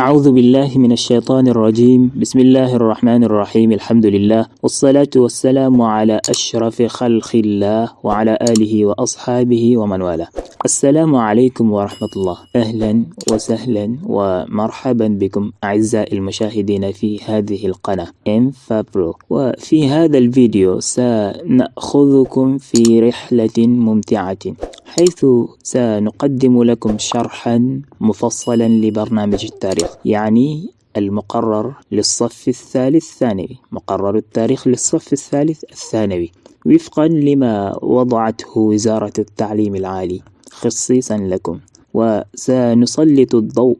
أعوذ بالله من الشيطان الرجيم. بسم الله الرحمن الرحيم. الحمد لله والصلاة والسلام على أشرف خلق الله وعلى آله وأصحابه ومن والاه. السلام عليكم ورحمة الله. أهلا وسهلا ومرحبا بكم أعزائي المشاهدين في هذه القناة إنفابرو. وفي هذا الفيديو سنأخذكم في رحلة ممتعة، حيث سنقدم لكم شرحا مفصلا لبرنامج التاريخ، يعني المقرر للصف الثالث ثانوي، مقرر التاريخ للصف الثالث الثانوي، وفقا لما وضعته وزارة التعليم العالي خصيصا لكم. وسنسلط الضوء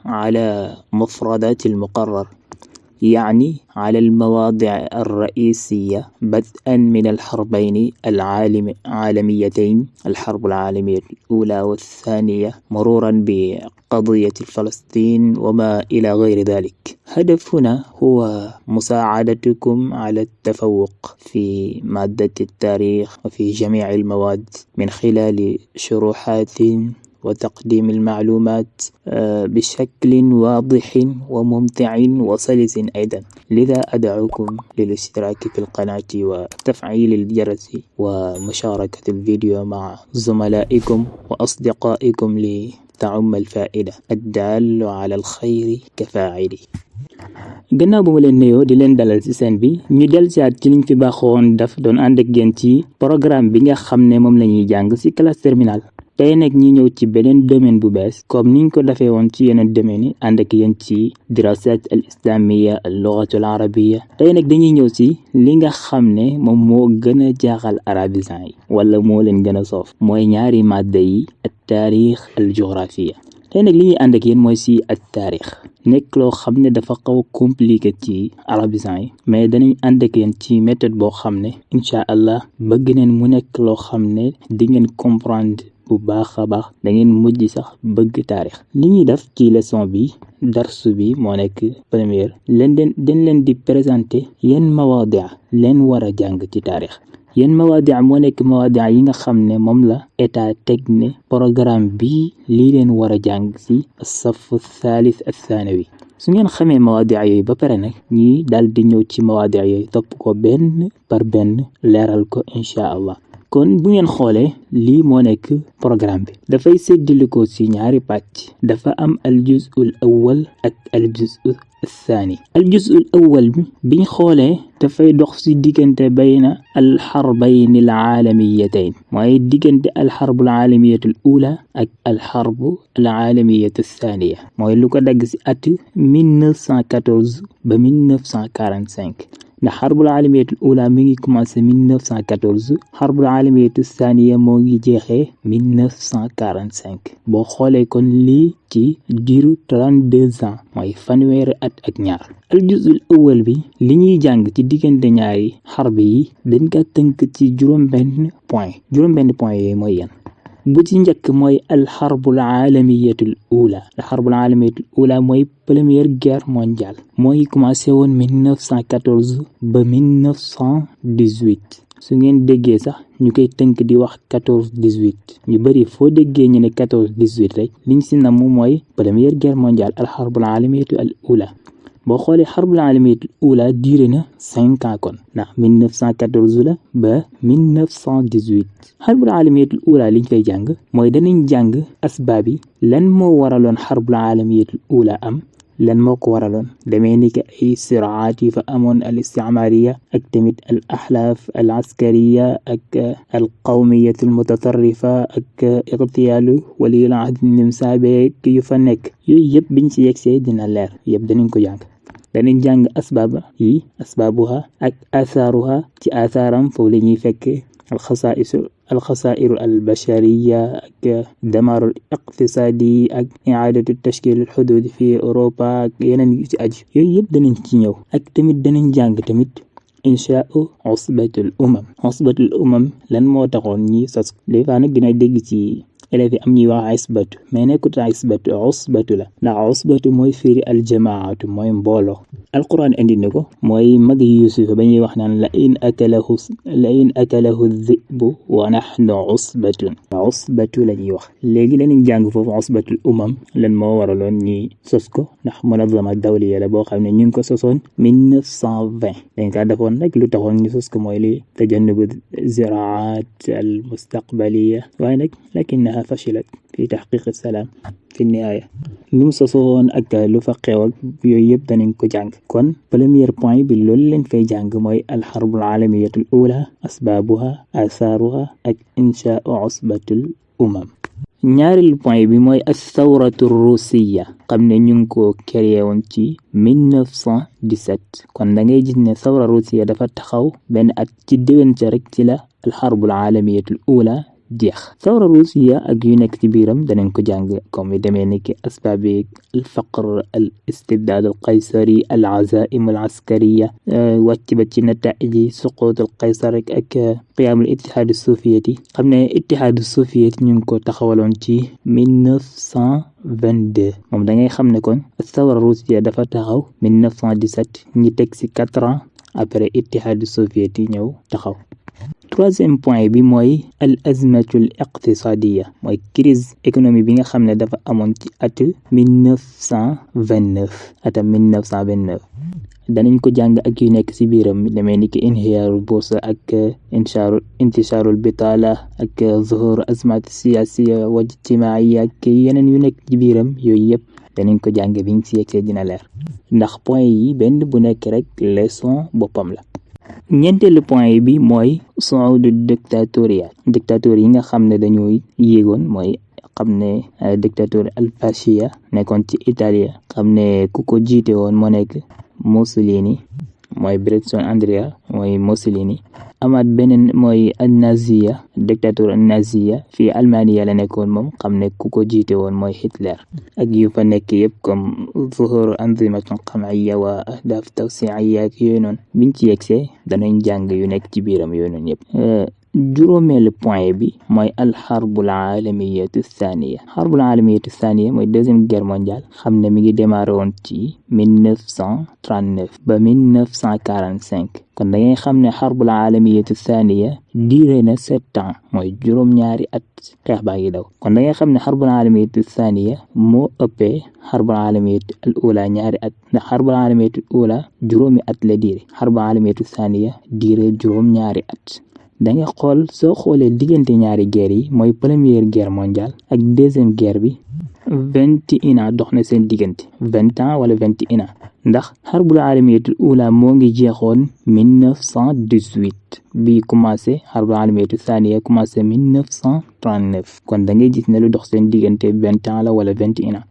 على مفردات المقرر، يعني على المواضع الرئيسية بدءا من الحربين العالميتين، الحرب العالمية الأولى والثانية، مرورا بقضية فلسطين وما إلى غير ذلك. هدفنا هو مساعدتكم على التفوق في مادة التاريخ وفي جميع المواد من خلال شروحات وتقديم المعلومات بشكل واضح وممتع وسلس أيضا. لذا أدعوكم للاشتراك في القناة وتفعيل الجرس ومشاركة الفيديو مع زملائكم وأصدقائكم لتعم الفائدة. الدال على الخير كفاعله. gannaaw bu ma leen nuyoo di leen dalal ci seen bi, ñu del ci at ci liñ fi baaxoon daf doon ànd ak yéen ci programme bi nga xam ne moom la ñuy jàng ci classe terminale. tey nag ñi ñëw ci beneen domaine bu bees comme niñ ko defee woon ci yeneen domaine yi, ànd ak yéen ci dirasat al islamiya al lughatul arabiya. tey nag dañuy ñëw ci li nga xam ne moom moo gën a jaaxal arabisant yi wala moo leen gën a soof, mooy ñaari madda yi at taarix al géographia. tey nag li ñuy ànd ak yéen mooy ci at taarix, nekk loo xam ne dafa xaw a compliqué ci arabisant yi, mais danañ ànd ak yéen ci méthode boo xam ne incha allah bëgg neen mu nekk loo xam ne di ngeen comprendre bu baax a baax, da ngeen mujj sax bëgg taarix. li ñuy def ci leçon bi, darsu bi moo nekk première, dañ leen di présenter yenn mawaadi leen war a jàng ci taarix. yenn mawaadi moo nekk mawaadi yi nga xam ne moom la état teg ne programme bi lii leen war a jàng ci safu thalith athanawi. su ngeen xamee mawaadi yooyu ba pare nag ñi daal di ñëw ci mawaadi yooyu topp ko benn par benn leeral ko incha allah. kon bu ngeen xoolee lii moo nekk programme bi, dafay séddalikoo ci ñaari pàcc. dafa am al juz'ul awwal ak al juz'u الثاني. الجزء الأول بين خولة دفاي دوخ سي ديغنتي بين الحربين العالميتين، موي ديغنتي الحرب العالمية الأولى ak الحرب العالمية الثانية، موي لوكو داغ سي ات 1914 ba 1945. الحرب العالمية الأولى ميغي كوماسي 1914، الحرب العالمية الثانية موغي جيخي 1945. بو خولé kon li ci diiru 32 ans mooy fanweeri at ak ñaar. aljuzul awwal bi li ñuy jàng ci diggante ñaari xarb yi dañ ko tënk ci juróom-benn point yooyu mooy yan. bu ci njëkk mooy alxarbul aalamiyatul ula. alxarbul aalamiyatul ula mooy première guerre mondiale, mooy commencé woon 1914 ba 1918. su ngeen déggee sax ñu koy tënk di wax 14-18, ñu bari foo déggee ñu ne 14-18 rek liñ si namm mooy première guerre mondiale, alxarbul aalamiyatu al ula. boo xoolee xarbul aalamiyatu al ula duré na 5 ans kon, ndax 1914 la ba 1918. xarbul aalamiyatu al ula liñ fay jàng mooy danañ jàng asbaab yi, lan moo waraloon xarbul aalamiyatu al ula am, lan moo ko waraloon, demee ni que ay siraat yi fa amoon al isticmaariya ak tamit al axlaaf al askariya ak al qawmiyatu al mutatarrifa ak iqtiyaalu waliyul ahd nimsaabe yu fa nekk. yooyu yëpp biñ ci yegsee dina leer, yëpp danañ ko jàng. danañ jàng asbaaba yi, asbaabuha ak athaaruha. ci athaaram foofu la ñuy fekk الخسائر البشرية دمار الاقتصادي إعادة تشكيل الحدود في أوروبا yeneen yu ci aju. yooyu yëpp danañ ci ñëw. ak tamit danañ jàng tamit inchaa'u usbatul umam lan moo taxoon ñi sos. des fois nag dina dégg ci élèves yi am ñuy wax isbatu, mais nekkut isbatu, usbatu la. ndax usbatu mooy firi aljamaatu, mooy mbooloo. alquran indi na ko mooy mag Yuusuf ba ñuy wax naan la in akalahu dhi'bu wa nahnu usbatu la ñuy wax. léegi danañ jàng foofu usbatul umam lan moo waraloon ñi sos ko ndax munazama dawliya la boo xam ne ñu ngi ko sosoon 1920 dañ kaa defoon rek lu taxoon ñu sos ko mooy li tajannubu ziraat al mustaqbaliya waaye nag lakinnaha fashilat fi tahqiq as-salam fi nihaaya lu mu sosoon ak lu fa xew ak yooyu yëpp danañ ko jàng. kon premier point bi loolu leen fay jàng mooy alxarbul alamiyatul ula asbaabuha asaaruha ak inshaa'u usbatul umam. ñaareelu point bi mooy athawratu rusiya xam ne ñu ngi ko créé woon ci 1917 kon da ngay gis ne thawra rusiya dafa taxaw benn at ci déwén ca rek ci la alxarbul alamiyatul ula jeex. thawra rusiya ak yu nekk ci biiram danañ ko jàng comme yu demee ni ki asbaabi al faqr al istibdaad al qaysari al azaim al askariya wàcc ba ci nataiji suqut al qaysar ak qiyaam al ittihaad soviéti xam ne ittihaad soviéti ñu ngi ko taxawaloon ci 1922 moom da ngay xam ne kon thawra rusiya dafa taxaw 1917 ñi teg ci 4 ans après ittihaad soviéti ñëw taxaw. troisième point bi mooy al azmatul iqtisadiya mooy crise économie bi nga xam ne dafa amoon ci at 1929 danañ ko jàng ak yu nekk ci biiram demee ni ki inhiyaarul boursa ak intishaarul bitala ak zuhur azmat siyasiya wa ijtimaiya ak yeneen yu nekk ci biiram yooyu yëpp danañ ko jàng biñ ci yegsee dina leer ndax point yi benn bu nekk rek leçon boppam la. ñeenteelu point bi mooy suudu dictateur yi nga xam ne dañuy yéegoon mooy xam ne dictateur al-fashiya nekkoon ci Italie xam ne ku ko jiite woon moo nekk Mussolini mooy Benito Andrea mooy Mussolini. amaat beneen mooy an-naziya dictateur an-naziya fii Allemagne la nekkoon moom xam ne ku ko jiite woon mooy Hitler ak yu fa nekk yëpp comme zuhur anzimatun qam'iyya wa ahdaf tawsi'iyya ak yooyu noonu biñ ci yegsee danañ jàng yu nekk ci biiram yooyu noonu yëpp. juróomeelu point bi mooy alxarbul alamiyatu thaniya. xarbul alamiyatu thaniya mooy deuxième guerre mondiale xam ne mi ngi démarré woon ci 1939 ba 1945 kon da ngay xam ne xarbul alamiyatu thaniya duré na 7 ans mooy juróom-ñaari at xeex baa ngi daw. kon da ngay xam ne xarbul alamiyatu thaniya moo ëppee xarbul alamiyatu al ula ñaari at ndax xarbul alamiyatu al ula juróomi at la duré xarbul alamiyatu thaniya duré juróom-ñaari at. da nga xool soo xoolee diggante ñaari guerre yi mooy première guerre mondiale ak deuxième guerre bi 21 ans dox na seen diggante 20 ans wala 21 ans ndax xarbul alamiyatul ula moo ngi jeexoon 1918 bi commencé xarbul alamiyatul thaniya commencé 1939 kon da ngay gis ne lu dox seen diggante 20 ans la wala 21 ans.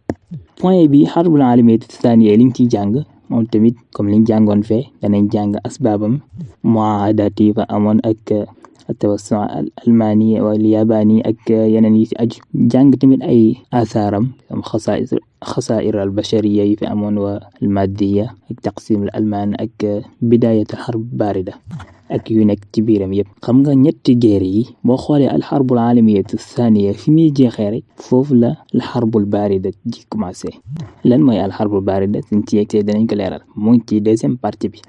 point bi xarbul alamiyatul thaniya liñ ciy jàng moom tamit comme liñ jàngoon fee danañ jàng asbaabam muahadat yi fa amoon ak tawassu al almani wal yabani ak yeneen yi ci aju jàng tamit ay asaaram comme xasaa'ir al bashariya yi fi amoon wa al maddiya ak taqsim al alman ak bidayat al harb barida ak yu nekk ci biiram yëpp. xam nga ñetti guerre yi boo xoolee al xarbul alamiyatu thaniya fi muy jeexee rek foofu la al xarbul barida ji commencé. lan mooy al xarbul barida suñ ci yegsee danañ ko leeral mu ngi ci deuxième partie bi.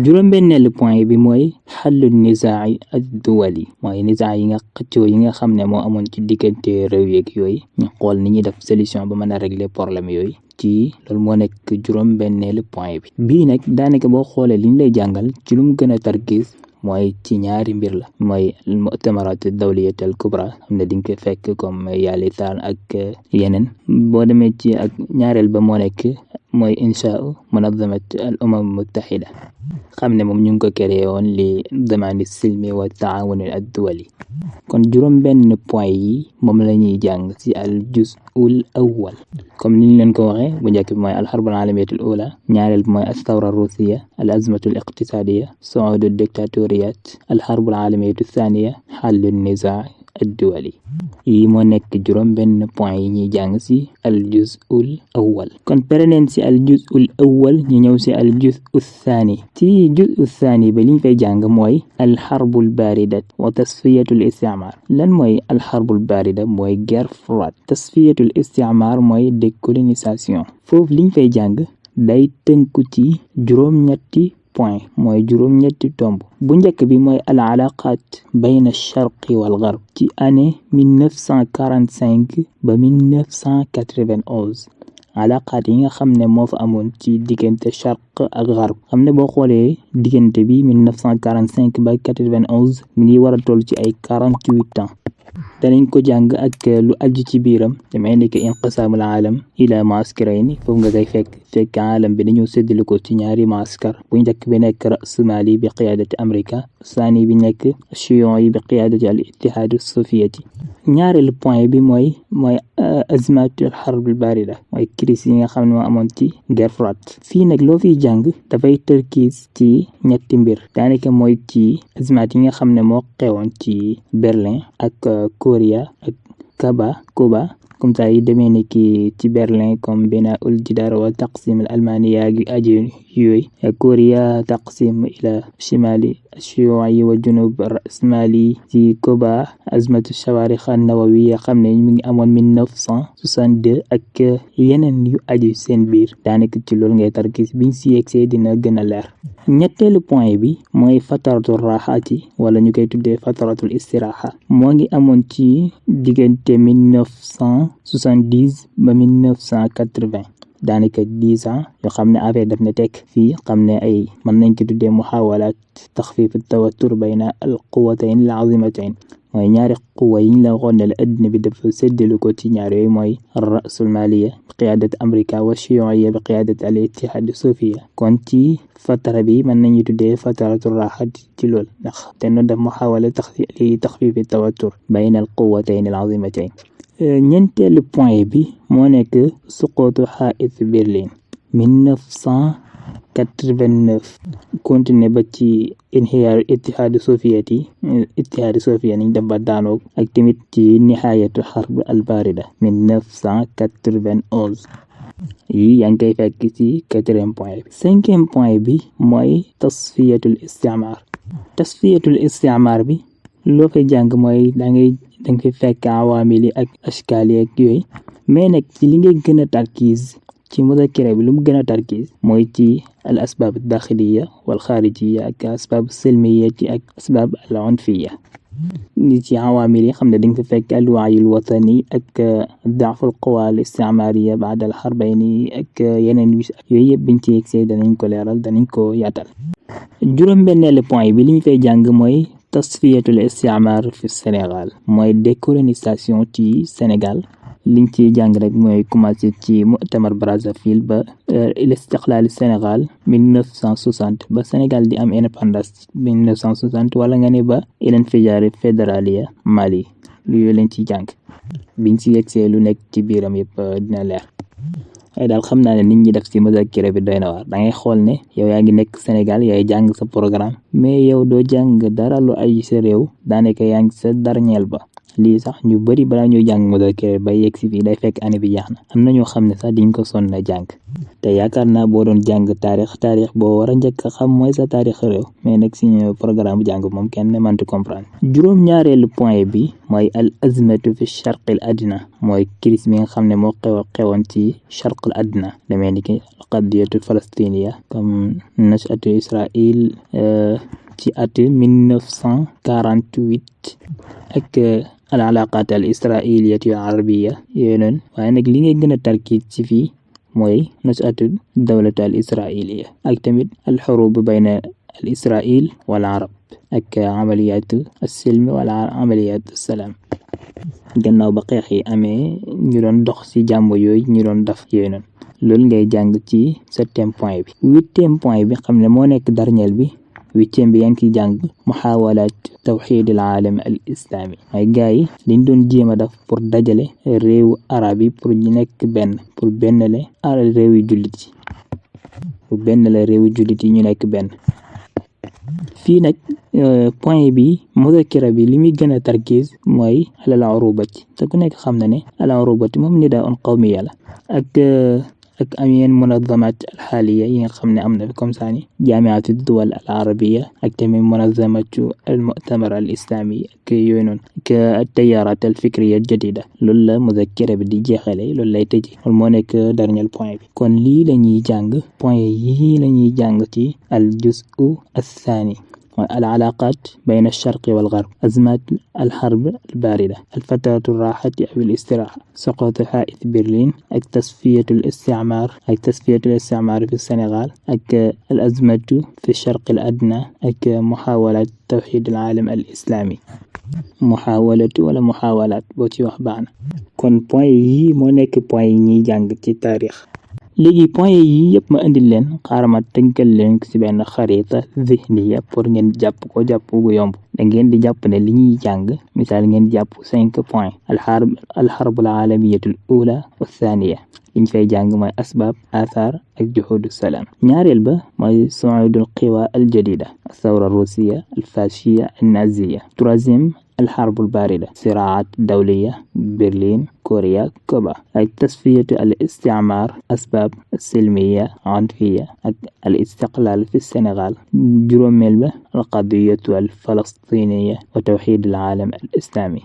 juróom-benneelu point bi mooy xallu nizaa ad duwali mooy nizaa yi nga xëccoo yi nga xam ne moo amoon ci diggante réew yeeg yooyu ñu xool ni ñuy def solution ba mën a régler problème yooyu. ci loolu moo nekk juróom-benneelu point bi. bii nag daanaka boo xoolee liñ lay jàngal ci lu mu gën a tarkiis mooy ci ñaari mbir la mooy mu'tamarat dawliyat al kubra xam ne di nga ko fekk comme yalitaan ak yeneen boo demee ci ak ñaareel ba moo nekk mooy inshaa'u munazzamat al umam muttahida xam ne moom ñu ngi ko créé woon li zamani silmi wa taawun ad duwali. kon juróom benn point yi moom la ñuy jàng ci al juz'ul awwal comme niñ leen ko waxee bu njëkk bi mooy al harbul alamiyatul ula ñaareel bi mooy al thawra rusiya al azmatul iqtisadiya su'udu dictatoriyat al harbul alamiyatu thaniya hallu nizaa ad duwali. yi moo nekk juróom benn point yi ñuy jàng ci al juz'ul awwal. kon pare neen ci al juz'ul awwal ñu ñëw ci al juz'u thani. ci juz'u thani ba liñ fay jàng mooy al harbul barida wa tasfiyatul istimar. lan mooy al harbul barida mooy guerre froide. tasfiyatul istimar mooy décolonisation. foofu liñ fay jàng day tënku ci juróom-ñetti point mooy juróom-ñetti tomb bu njëkk bi mooy al alaqat bayna charqi wal garb ci année 1945 ba 1991 alaqaat yi nga xam ne moo fa amoon ci diggante charq ak garb xam ne boo xoolee diggante bi 1945 ba 91 mi ngi war a toll ci ay 48 ans danañ ko jàng ak lu aju ci biiram damay nekk inqisaamul aalam ila maaskirayni foofu nga koy fekk aalam bi dañoo séddale ko ci ñaari maaskar bu njëkk bi nekk rasmali bi qiyaadati Amrika saani bi nekk chiyon yi bi qiyaadati al ittihaadu soviéti ñaareelu point bi mooy azmatul xarbil barida mooy crise yi nga xam ne moo amoon ci guerre froide fii nag loo fiy jàng dafay tërkiis ci ñetti mbir daanaka mooy ci azmat yi nga xam ne moo xewoon ci Berlin ak Korea ak Cuba comme ça yi demee ni ki ci Berlin comme bina ul jidar wa taqsim al almaniya gi aju yooyu Korea taqsim ila shimali shiyu'i wa junub rasmali ci Cuba azmatu shawarikh an-nawawiyya xam ne mi ngi amoon 1962 ak yeneen yu aju seen biir daanaka ci loolu ngay tarkis biñ si yegsee dina gën a leer ñetteelu point bi mooy fataratul raxaati wala ñu koy tuddee fataratul istiraha moo ngi amoon ci diggante 1970 ba 1980 daanaka 10 ans yoo xam ne affaire daf na tekk fii xam ne ay mën nañ ko tuddee muhawalat taxfif tawattur bayna al quwatayn al azimatayn mooy ñaari quwa yi ñu la waxoon ne la addina bi dafa séddale ko ci ñaar yooyu mooy rasul maliya bi qiyaadati Amrika wa shiyu'iyya bi qiyaadati al ittihad soviet kon ci fatara bi mën nañu tuddee fataratul raxat ci lool ndax te no def muhawala taxfif tawattur bayna al quwatayn al azimatayn ñeenteelu point bi moo nekk suqootu xaait Berlin 1989 continué ba ci inhiyaar ittihaad soviéti niñ def ba daanoog ak tamit ci nihaayatu xarb al barida 1991 yi yaa ngi koy fekk ci 4e point bi 5e point bi mooy tasfiyatul isticmaar bi loo fay jàng mooy danga fekk awaamili ak ashkaali ak yooyu mais nag ci li ngay gën a tarkiis ci mudakira bi lu mu gën a tarkiis mooy ci al asbaab daxiliya wal xaarijiya ak asbaab silmiya ci ak asbaab al unfiya ni ci awaamil yi xam ne dinga fa fekk al waayul watani ak daaful quwa al isticmaariya baada al xarbayni ak yeneen yooyu yëpp biñ ci yegsee danañ ko leeral danañ ko yaatal juróom-benneelu point bi li ñu fay jàng mooy tasfiyatul isticmaar fi Sénégal mooy décolonisation ci Sénégal liñ ci jàng rek mooy commencé ci mu'tamar Brazzaville ba l'istiqlaal Sénégal 1960 ba Sénégal di am indépendance 1960 wala nga ne ba ilinfijaar fédéraliya Mali lu yooyu lañ ci jàng biñ ci yegsee lu nekk ci biiram yëpp dina leer ay daal xam naa ne nit ñi def ci muzakira bi doy na waar da ngay xool ne yow yaa ngi nekk Sénégal yaay jàng sa programme mais yow doo jàng dara lu ay sa réew daanaka yaa ngi sa darñeel ba lii sax ñu bari balaa ñuy jàng muzakira ba yegg si fii day fekk année bi jeex na am na ñoo xam ne sax diñ ko sonn na jàng te yaakaar naa boo doon jàng taarix boo war a njëkk a xam mooy sa taarix réew mais nag si programme bu jàng moom kenn mëntu comprendre juróom-ñaareelu point bi mooy al azmatu fi charqil adna mooy crise bi nga xam ne moo xewoon ci charqil adna demee ni ki qadiyatu falastiniya comme nashatu Israël ci at 1948 ak al alaqat al israiliyatu al arabiya yooyu noonu waaye nag li ngay gën a tarkiit ci fii mooy nashatu dawlatu al israiliya ak tamit al xurub bayna al israil wal arab ak amaliyatu as-silm wala amaliyatu as-salam gannaaw ba xeex yi amee ñu doon dox ci jàmm yooyu ñu doon def yooyu noonu loolu ngay jàng ci 7e point bi 8e point bi xam ne moo nekk darñeel bi 8e bi yaa ngi ciy jàng muhawalat tawxidil aalam al islami ay gars yi liñ doon jéem a def pour dajale réewu arab yi pour ñu nekk benn pour benn la réewu jullit yi pour benn la réewu jullit yi ñu nekk benn fii nag point bi muzakira bi li muy gën a tarkiis mooy alal urubati te ku nekk xam na ne al urubati moom nidaa un qawmiya la ak ak am yenn munazzamat alxaaliya yi nga xam ne am na fi comme ça ni jaamiatu duwal al arabiya ak tamit munazzamatu al mu'tamar al islami ak yooyu noonu ak tayarat al fikriya al jadida loolu la muzakkira bi di jeexale loolu lay tëje loolu moo nekk dernier point bi kon lii la ñuy jàng point yii la ñuy jàng ci al juz'u الثاني العلاقات بين الشرق والغرب أزمات الحرب الباردة الفترة الراحة أو الاستراحة سقوط حائط برلين تصفية الاستعمار في السنغال الأزمة في الشرق الأدنى محاولة توحيد العالم الإسلامي محاولة ولا محاولات بوتي wax baax na kon point yi moo nekk point yi ñuy jàng ci taarix léegi point yi yëpp ma indil leen xaaral ma tënkal leen ci benn xarita zihniya pour ngeen jàpp bu yomb da ngeen di jàpp ne li ñuy jàng misaal ngeen jàpp 5 points alxarb alaalamiyatu al ula wa thaniya liñ fay jàng mooy asbab athar ak juhudu salaam ñaareel ba mooy suudul qiwa al jadida athawra rusiya al fashiya al naziya troisième الحرب الباردة صراعات دولية برلين كوريا كوبا تصفية الاستعمار أسباب سلمية عنفية الاستقلال في السنغال جروميل القضية الفلسطينية وتوحيد العالم الإسلامي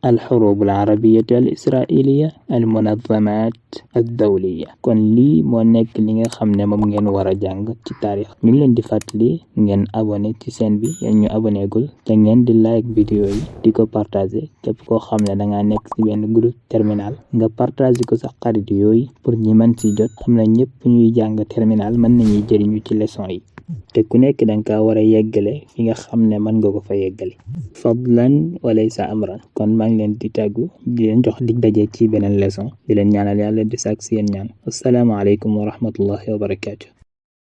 الحروب العربية الإسرائيلية المنظمات الدولية kon lii moo nekk li nga xam ne moom ngeen war a jàng ci taarix ñu leen di fàttali ngeen abonné ci chaîne bi yéen ñu abonné gul te ngeen di like vidéo yi di ko partager képp koo xam ne dangaa nekk ci benn groupe terminal nga partager ko sa xarit yooyu pour ñi mën ci jot xam na ñëpp ñuy jàng terminal mën nañuy jëriñu ci leçon yi te ku nekk danga ka war a yeggale fi nga xam ne mën nga ko fa yeggale fadlan walaysa amran kon maa ngi leen di tàggu di leen jox dig daje ci beneen leçon di leen ñaanal yàlla di sàkk si yéen ñaan assalaamu aleykum wa rahmatullahi wa barakaatu